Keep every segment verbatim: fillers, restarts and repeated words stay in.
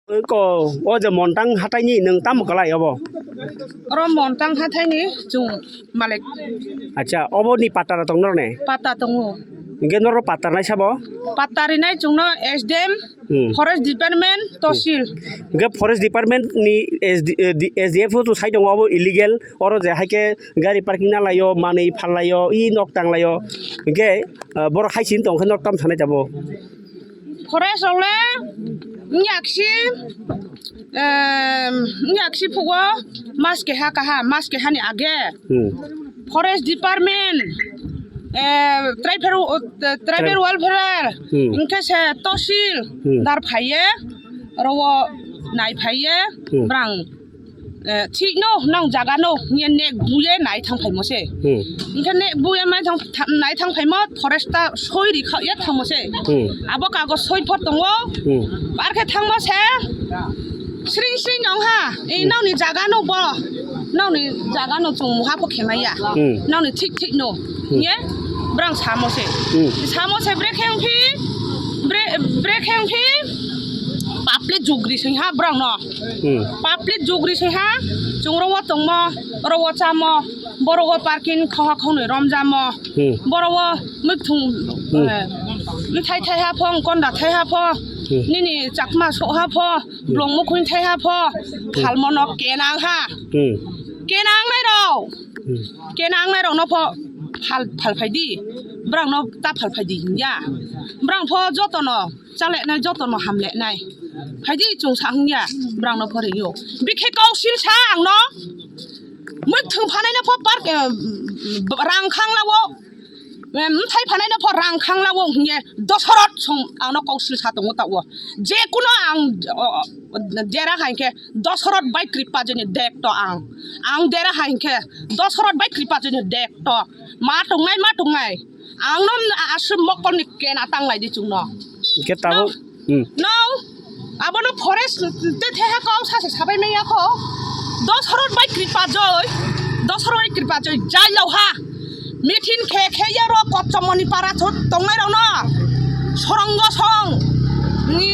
Ko, o je Montang hathaini nwng tamo kwlai obo? Oro Montang hathaini chwng malik. Acha, obo ni patta rok tong norne? Patta tongo. Hingke noro patta rinai sabo? Patta rinai chwngno S D M, Hmm. Forest Department, Tosil. Hingke Forest Department ni S D, eh, di-, S D F o to sai tongo, obo illegal. Oro je haike gari parking na laio, manwi phallaio, i nok tanglaio. Hingke, ah, borok hai sini tongkhe nok tam sanai tabo. Forest rok le wngya kisi, em, wngya kisi phugo mas keha kaha, mas keha ni age. Hmm. Forest Department, eh, tribal, eh, tribal Trib- welfare, Hmm. Hingke se Tosil, Hmm. Dar phaiye, oro o nai phaiye, Hmm. Brang. Eh, thik no, nang jaga no, nge nek buye nai thang phaimo se. Hmm. Hingke nek buye mai thang, tha-, nai thang phaimo, forest ta soi ri kha ya thangmo se. Hmm. Abo kago soi phot tongo. Hmm. Ar khe thangmo se. Sring sring nong ha. E Hmm. Nang ni jaga no bo. Nang ni jaga no chung ha pho khemai ya. Hmm. Nang ni thik thik no. Hmm. Nge brang samo se. Hmm. Samo se bre kheng phi. Bre, bre kheng phi. Public jugri sing ha brang no. Hmm. Public jugri sing ha, chwng oro o tongmo, oro o chamo, borok o parking khoha khongnwi romjamo, Hmm. borok o mwthung, Hmm. eh, mithai thai ha pho, konda thai ha pho, Hmm. Nini chakma sok ha pho, Hmm. Blong mukhung thai ha pho, Hmm. Phalmo no kenang ha. Hmm. Kenang nai rok. Hmm. Kenang nai rok no pho phal, phal phai di. Brang no ta phal phai di ya. Brang pho joto no. Chale nai joto no hamle nai. Phaidi chwng sa hung ya, brang no phore yo. Bikhe kau sil sa ang no. Mwthung phanai no pho park, eh, rang khang lawo. Em, mthai phanai no pho rang khang lawo hung ye. Dosorot song ang no kau sil sa tongo ta wo. Je kuno ang, o, o, dera hai khe Dosorot bai kripa jeni dek to ang. Ang dera hai khe Dosorot bai kripa jeni dek to. Ma tongnai, ma tongnai. Ang no aswk mokol ni kena tang lai di chwng no. Hingke tabuk, No. Hmm. No. Abono forest te theha kau sa se sabai maya kho. Dosorot bai kripa joi. Dosorot bai kripa joi. Jai lau ha. Mithin khe khe ya ro Kotchomoni para chot tongnai rok no. Sorongo song. Ni,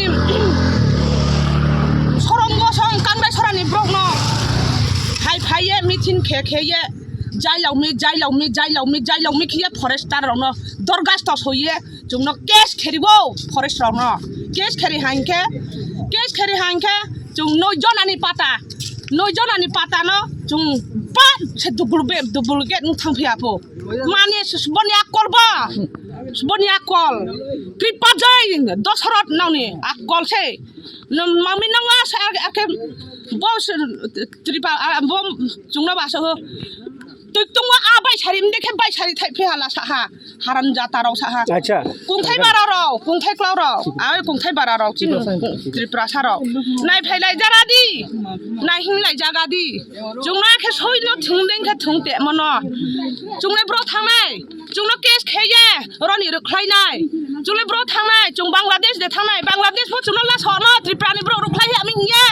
sorongo song kangnai sorani brok no. Hai phai ye mithin khe khe ye. Jai laumi, jai laumi, jai laumi, jai laumi khiya forester rokno dorgas to soiye chwngno case kheribo forest rokno. Case kheri hangkhe, case kheri hangkhe chwng noi jonani pata, noi jonani patano chwng ba se dubul be, dubul gate wng thang phiya pho. Mani boni akol ba, boni akol. Kripa jai Dosarot nangni akol se. Mami nang asa ake bo Tripa, ah, bo chwngno ba aswk. Twi tungwa a bai sari, mde khe bai sari thai phi hala saha. Haram jata rok saha. Acha. Kungthai bara rok, kungthai klau rok, ai kungthai bara rok, chini Tripura sa rok. Nai phai lai jara di, nai hing lai jaga di. Chwngno khe soi no thung deng khe thung te mono. Chwngnai bro thangnai. Chwngno case kheye, roni rwkhlainai. Chwngno bro thangnai, chwng Bangladesh de thangnai. Bangladesh bo chwngno la sono, Tripura ni bro rwkhlai ya, ami hiya.